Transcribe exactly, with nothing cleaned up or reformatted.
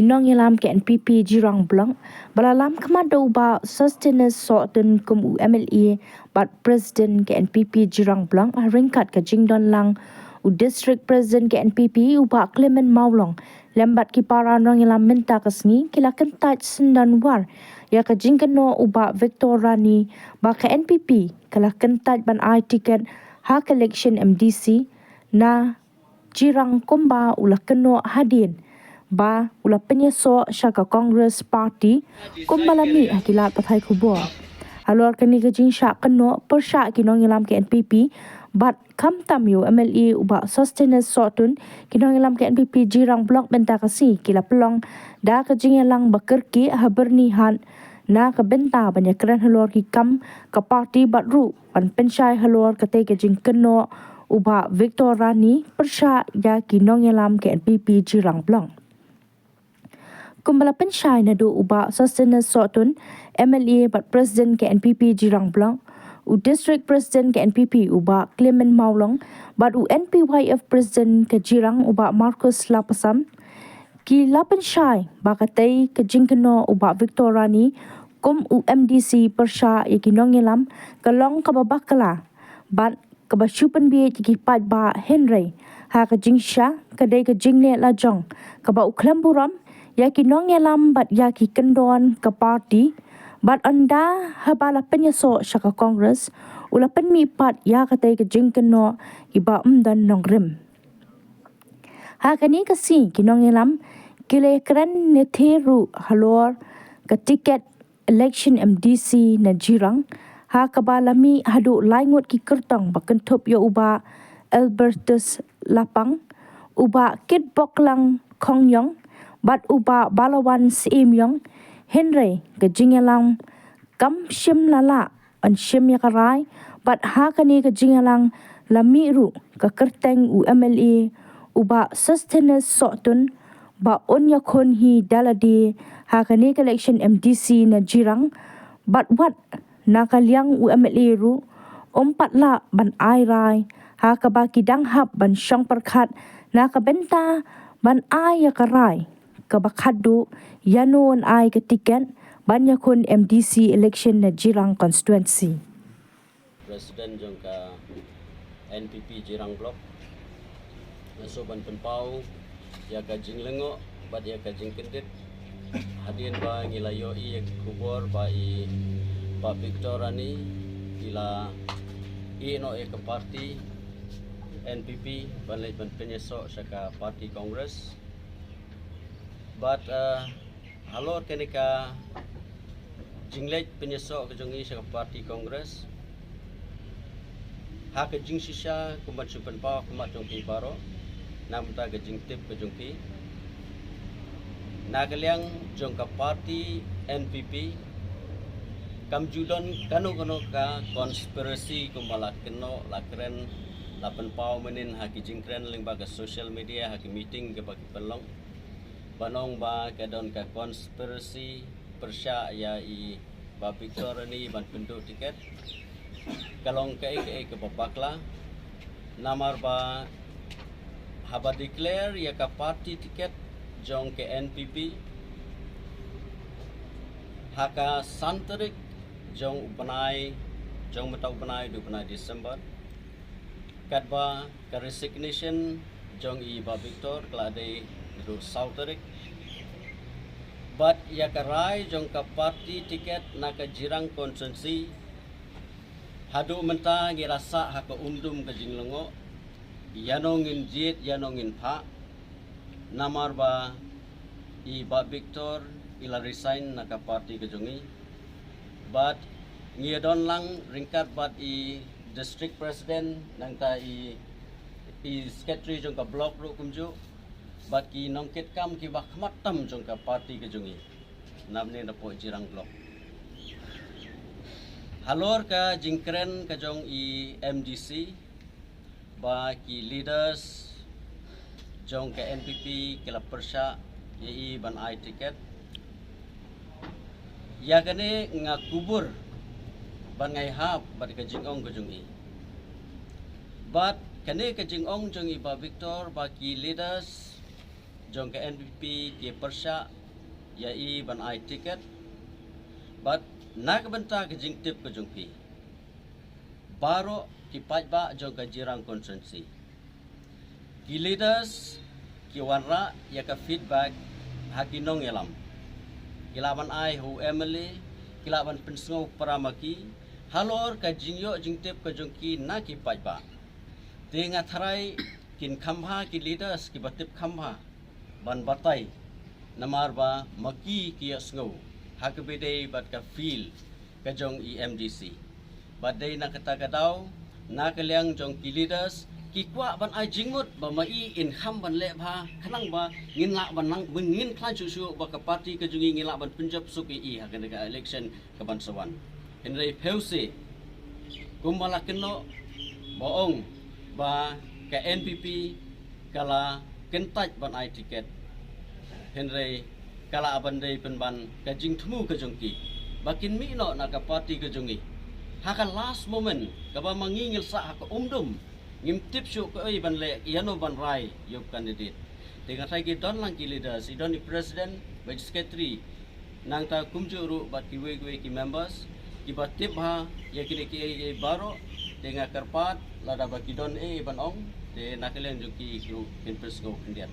Nongïalam ka N P P Jirang Block, ba la lam khmat da u Bah Sosthenes Sohtun kum u M L A bad President ka N P P Jirang Block, ha ryngkat ka jingdon lang u District President ka N P P u Bah Clement Mawlong, lem bad ki para nongïalam mynta ka sngi, ki la kyntait syndon war ïa ka jingkynnoh u Bah Victor Rani ba ka N P P ka la kyntait ban ai tiket ha ka election M D C na Jirang kumba u la kynnoh hadien ba u la pynïasoh sha ka Congress Party, kumba la mih ha ki lad pathai khubor. Halor kane ka jingshah kynnoh pyrshah ki nongïalam ka N P P bad khamtam ïa u M L A u Bah Sosthenes Sohtun, ki nongïalam ka N P P Jirang Block mynta ka sngi ki la pynlong da ka jingïalang ba kyrkieh ha Byrnihat na ka bynta ban ïakren halor ki kam ka party bad ruh ban pynshai halor katei ka jingkynnoh u Bah Victor Rani pyrshah ïa ki nongïalam ka N P P Jirang Block. Kumba la pynshai naduh u Bah Sosthenes Sohtun, M L A bad President ka N P P Jirang Block, u District President ka N P P u Bah Clement Mawlong, bad u N P Y F President ka Jirang u Bah Marcus Lapasam, ki la pynshai ba katei ka jingkynnoh u Bah Victor Rani kum u M D C pyrshah ïa ki nongïalam ka long kaba bakla bad kaba shu pynbieit ïa ki paidbah, hynrei ha ka jingshah ka dei ka jingleh lajong kaba u khlem burom ïa ki nongïalam bad ïa ki kyndon ka party, bad ynda haba la pynïasoh sha ka Congress u la pynmih pat ïa katei ka jingkynnoh kiba ym don nongrim. Ha kane ka sngi ki nongïalam ki la ïakren ne thir ruh halor ka tiket election M D C na Jirang, ha kaba la mih haduh lai ngut ki kyrtong ba kynthup ïa u Bah Albertus Lapang, u Bah Kitboklang Khongïong bad u Bah Balawan Syiemiong, hynrei ka jingïalang kam shym la lah ban shim ïa ka rai, bad ha kane ka jingïalang la mih ruh ka kyrteng u M L A u Bah Sosthenes Sohtun ba un ïakhun hi da lade ha kane ka election M D C na Jirang, bad wat na ka liang u M L A ruh um pat lah ban ai rai ha kaba ki dang hap ban shong pyrkhat na ka bynta ban ai ïa ka rai kaba khadduh ïano un ai ka tiket ban ïakhun M D C election na Jirang constituency. President jong ka N P P Jirang Block, nga sngewbha ban pynpaw ïa ka jinglyngngoh bad ïa ka jingkyndit hadien ba ngi la ïohi ïa ka khubor ba i Bah Victor Rani i la ïeh noh ïa ka party N P P ban leit ban pynïasoh sha ka party Congress. Bad, eh, halor kane ka jingleit pynïasoh ka jong i sha ka party Congress, ha ka jingshisha kumba shu pynpaw ha khmat jong phi baroh, na ka bynta ka jingtip ka jong phi, na ka liang jong ka party N P P kam ju don kano kano ka conspiracy kumba la kynnoh, la kren, la pynpaw mynnin ha ki jingkren lyngba ka social media, ha ki meeting kiba ki pynlong. Ban ong ba ka don ka conspiracy pyrshah ïa i Bah Victor Rani ban pynduh tiket, ka long kaei kaei kaba bakla. Namar ba haba declare ïa ka party tiket jong ka N P P ha ka san tarik jong u bnai, jong mynta u bnai, u bnai December, katba ka resignation jong i Bah Victor ka la dei naduh saw tarik. Bad ïa ka rai jong ka party tiket na ka Jirang constituency, haduh mynta ngi la sah ha ka umdum ka jinglyngngoh, ïano ngin jied, ïano ngin phah. Namar ba i Bah Victor i la resign na ka party ka jong i. Bad ngi ïa don lang ryngkat bad i district president, nangta i, i secretary jong ka block ruh kumjuh, bad ki nongkitkam kiba khmat tam jong ka party ka jong i. Namar ne na poh Jirang Block. Halor ka jingkren ka jong i M D C, ba ki leaders jong ka N P P ki la pyrshah ïa i ban ai tiket. Ïa kane nga kubur ban ngai hap bad ka jingong ka jong i. Bad kane ka jingong jong i Bah Victor ba ki leaders jong ka N P P ki pyrshah ïa i ban ai tiket. Bad na ka bynta ka jingtip ka jong phi, baroh ki paidbah jong ka Jirang constituency, ki leaders ki wanrah ïa ka feedback ha ki nongïalam. Ki lah ban ai ha u M L A, ki lah ban pynsngew para ma ki halor ka jingïoh jingtip ka jong ki na ki paidbah. Te nga tharai kin kham bha ki leaders kiba tip kham bha ban batai, namar ba ma ki ki ïohsngew ha kaba dei bad ka feel ka jong i M D C. Bad dei na kata ka daw, na ka liang jong ki leaders ki kwah ban ai jingmut ba ma i in kham ban leh bha, khnang ba ngin lah ban nang, ngin khlaiñ shuh shuh ba ka party ka jong i ngin lah ban pynjop suk ïa i ha kane ka election kaban sa wan. Hynrei phewse, kumba la kynnoh, ba ong ba ka N P P ka la kyntait ban ai tiket, hynrei ka la ban dei pynban ka jingthmu ka jong ki ba kin mih noh na ka party ka jong i ha ka last moment, kaba ma ngi ngi la sah ha ka umdum, ngim tip shuh kaei ban leh, ïano ban rai ïa u candidate. Te nga tharai ki don lang ki leaders, i don i president bad i secretary, nangta kumjuh ruh bad kiwei kiwei ki members kiba tip bha ïa kine kiei kiei baroh. Te nga kyrpad lada ba ki don ei ei ban ong, te na ka liang jong ki ruh kin pynsngew khyndiat.